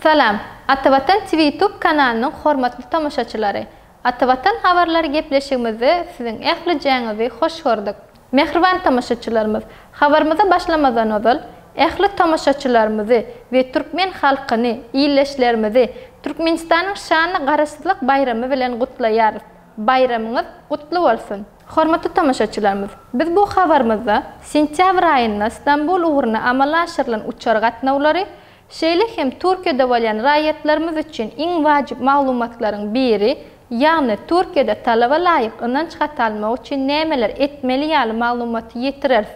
Salam, Atavatan TV YouTube kanalynyň hormatly tomaşaçylary! Atavatan habarlary gepleşigimizde siziň ählijäňizi hoş gördük. Mähriban tomaşaçylarymyz, habarymyza başlamazdan ozal, ähli tomaşaçylarymyzy we türkmen halkyny, ildeşlerimizi Türkmenistanyň şanly Garaşsyzlyk baýramy bilen gutlaýarys. Baýramyňyz gutly bolsun! Hormatly tomaşaçylarymyz, biz bu habarymyzda sentýabr aýynda Stambul ugruna amala aşyrylan uçar gatnawlary, şeýle hem Türkiýede bolýan raýatlarymyz üçin iň wajyp maglumatlaryň biri, ýagny Türkiýede talaba laýyk ynanç haty almak üçin nämeler etmeli ýaly maglumaty ýetireris.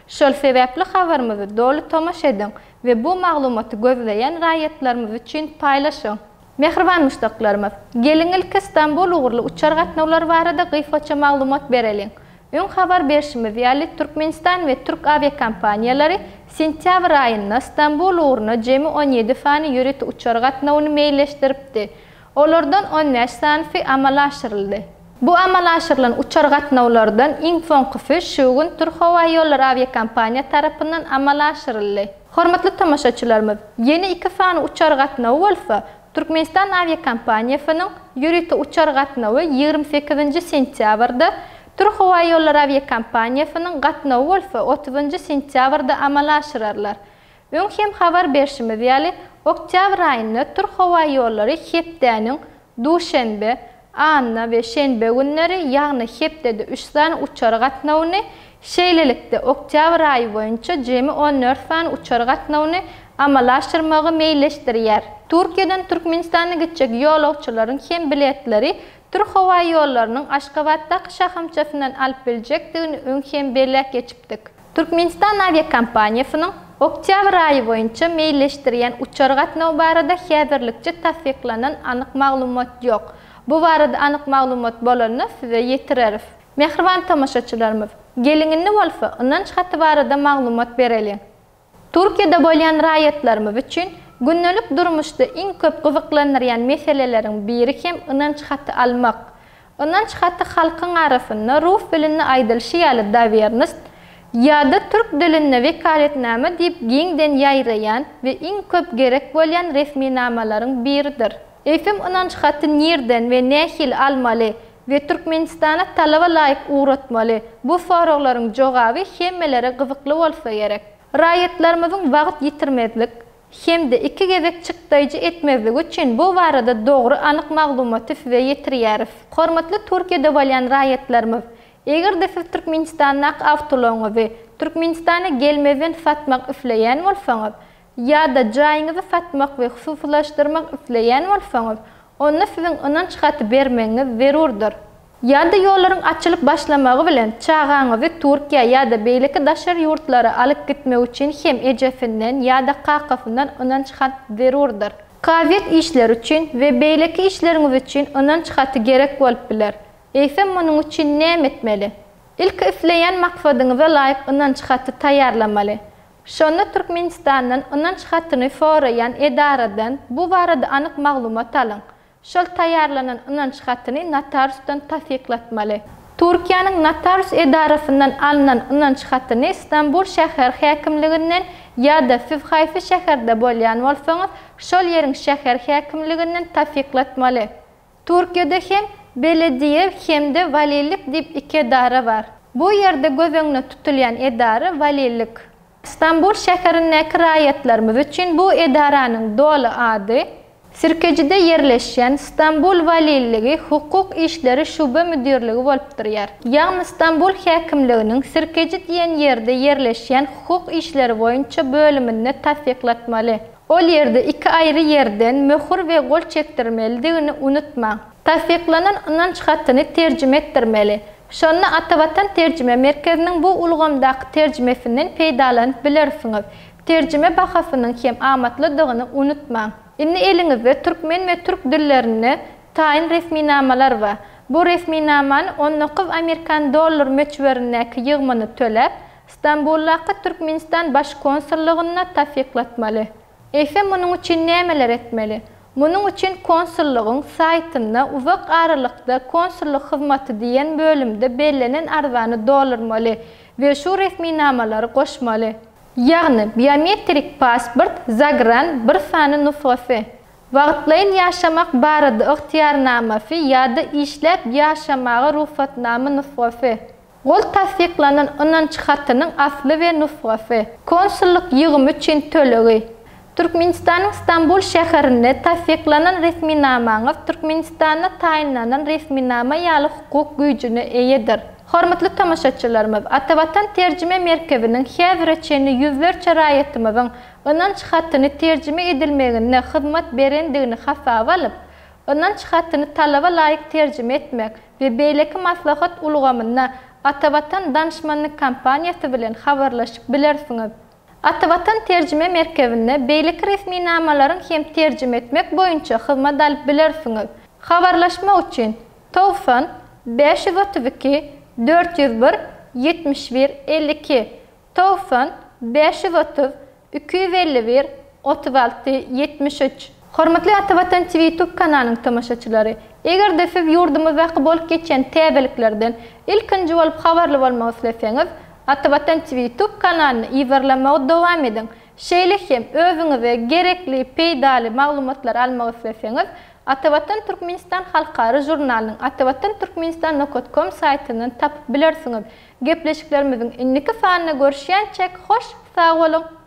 Şol sebäpli habarymyzy doly tomaşa ediň we bu maglumaty gözleýän raýatlarymyz üçin paýlaşyň. Mähriban muşdaklarymyz, geliň ilki Stambul ugurly uçar gatnawlary barada gysgaça maglumat bereliň. Öň habar berşimiz ýaly, Türkmenistan we türk awiakompaniýalary sentýabr aýynda Stambul ugruna jemi 17 sany ýörite uçar gatnawyny meýilleşdiripdi. Olardan 15 sanysy amala aşyryldy. Bu amala aşyrylan uçar gatnawlardan iň soňkusy şu gün Türkhowaýollary awiakompaniýa tarapyndan amala aşyryldy. Hormatly tomaşaçylarymyz, ýene iki sany uçar gatnawy bolsa, Türkmenistan awiakompaniýasynyň ýörite uçar gatnawy 28-nji sentýabrda, Türkhowaýollary awiakompaniýasynyň gatnawy bolsa 30-njy sentýabrda amala aşyrarlar. Öň hem habar berşimiz ýaly, oktýabr aýynda Türkhowaýollary hepdäniň Duşenbe, anna we şenbe günleri, ýagny hepdede üç sany uçar gatnawyny, şeýlelikde, oktýabr aýy boýunça jemi 14 sany uçar gatnawyny amala aşyrmagy meýilleşdirýär. Türkiýeden Türkmenistana gitjek ýolagçylaryň hem biletleri Türkhowaýollarynyň Aşgabatdaky şahamçasyndan alyp biljekdigini öň hem belläp geçipdik. Türkmenistan awiakompaniýasynyň oktýabr aýy boýunça meýilleşdirýän uçar gatnawy barada häzirlikçe tassyklanan anyk maglumat ýok. Bu barada anyk maglumat bolanda size ýetireris. Mähriban tomaşaçylarymyz, geliň indi bolsa ynanç haty barada maglumat bereliň. Türkiýede bolýan raýatlarymyz üçin gündelik durmuşda iň köp gyzyklandyrýan meseleleriň biri hem ynanç haty almak. Ynanç haty halkyň arasynda rus dilinde aýdylyşy ýaly dowernost ýa-da türk dilinde wekaletnama diýip giňden ýaýraýan we iň köp gerek bolýan resminamalaryň biridir. Eýsem ynanç haty nirden we nähili almaly we Türkmenistana talaba laýyk ugratmaly? Bu soraglaryň jogaby hemmelere gyzykly bolsa gerek. Raýatlarymyzyň wagt ýitirmezlik hem-de iki gezek çykdaýjy etmezligi üçin bu barada dogry anyk maglumaty size ýetirýäris. Hormatly Türkiýede bolýan raýatlarymyz, eger-de siz Türkmenistandaky awtoulagyňyzy Türkmenistana gelmezden satmak isleýän bolsaňyz, ýa-da jaýyňyzy satmak we hususylaşdyrmak isleýän bolsaňyz, onda siziň ynanç haty bermegiňiz zerurdyr. Ýa-da ýollaryň açylyp başlamagy bilen çagaňyzy Türkiýä ýa-da beýleki daşary ýurtlara alyp gitmek üçin hem ejesinden ýa-da kakasyndan ynanç hat zerurdyr. Kazyýet işleri üçin we beýleki işleriňiz üçin ynanç haty gerek bolup biler. Eýsem munuň üçin näme etmeli? Ilki isleýän maksadyňyza laýyk ynanç haty taýýarlamaly. Şonda Türkmenistandan ynanç hatyny soraýan edaradan bu barada anyk maglumat alyň. Şol taýýarlanan ynanç hatyny notariusdan tassyklatmaly. Türkiýäniň notarius edarasyndan alnan ynanç hatyny Stambul şäher häkimliginden ýa-da siz haýsy şäherde bolýan bolsaňyz, şol ýeriň şäher häkimliginden tassyklatmaly. Türkiýede hem belediýe hem-de walilik diýip iki edara bar. Bu ýerde göz öňünde tutulýan edara walilik. Stambul şäherindäki raýatlarymyz üçin bu edaranyň doly ady, Sirkejide ýerleşýän Stambul walilligi hukuk işleri şube müdirligi bolup durýar. Ýagny Stambul häkimliginiň Sirkeji diýen ýerde ýerleşýän hukuk işleri boýunça bölüminde tassyklatmaly. Ol ýerde iki aýry ýerden möhür we gol çekdirmelidigini unutmaň. Tassyklanan ynanç hatyny terjime etdirmeli. Şonda Atavatan terjime merkeziniň bu ulgamdaky terjimesinden peýdalanyp bilersiňiz. Terjime bahasynyň hem amatlydygyny unutmaň. Indi eliňizde türkmen we türk dillerinde taýyn resminamalar bar. Bu resminamany 19 amerikan dollar möçberindäki ýygymyny töläp, Stambuldaky Türkmenistan Baş konsullygynda tassyklatmaly. Eýsem munuň üçin nämeler etmeli? Munuň üçin konsullygyň saýtynda uzak aralykda konsullyk hyzmaty diýen bölümde bellenen arzany doldurmaly we şu resminamalary goşmaly. Ýagny biometrik pasport, zagran, bir sany nusgasy. Wagtlaýyn ýaşamak barada ygtyýarnamasy ýa-da işläp ýaşamaga rugsatnama nusgasy. Gol tassyklanan ynanç hatynyň asly we nusgasy. Konsullyk ýygymy üçin tölegi. Türkmenistanyň Stambul şäherinde tassyklanan resminamaňyz Türkmenistanda taýynlanan resminama ýaly hukuk güýjüne eýedir. Hormatly tomaşaçylarymyz, Atavatan terjime merkeziniň häzire çenli ýüzlerçe raýatymyzyň ynanç hatyny terjime edilmeginde hyzmat berendigini hasaba alyp, ynanç hatyny talaba laýyk terjime etmek we beýleki maslahat ulgamynda Atavatan danyşmanlyk kompaniýasy bilen habarlaşyp bilersiňiz. Atavatan terjime merkezinde beýleki resminamalaryň hem terjime etmek boýunça hyzmat alyp bilersiňiz. Habarlaşmak üçin, 90 532 401 71 52, 90 530 251 36 73. Hormatly Atavatan TV Youtube kanalynyň tomaşaçylary! Eger-de siz ýurdumyzdaky bolup geçýän täzeliklerden ilkinji bolup habarly bolmak isleseňiz, Atavatan TV Youtube kanalyny yzarlamagy dowam ediň. Şeýle hem özüňize gerekli, peýdaly maglumatlary almak isleseňiz, Atavatan Türkmenistan halkara žurnalynyň atavatan türkmenistan nokat kom saýtyndan tapyp bilersiňiz. Gepleşiklerimiziň indiki sanynda görüşýänçäk hoş sag boluň!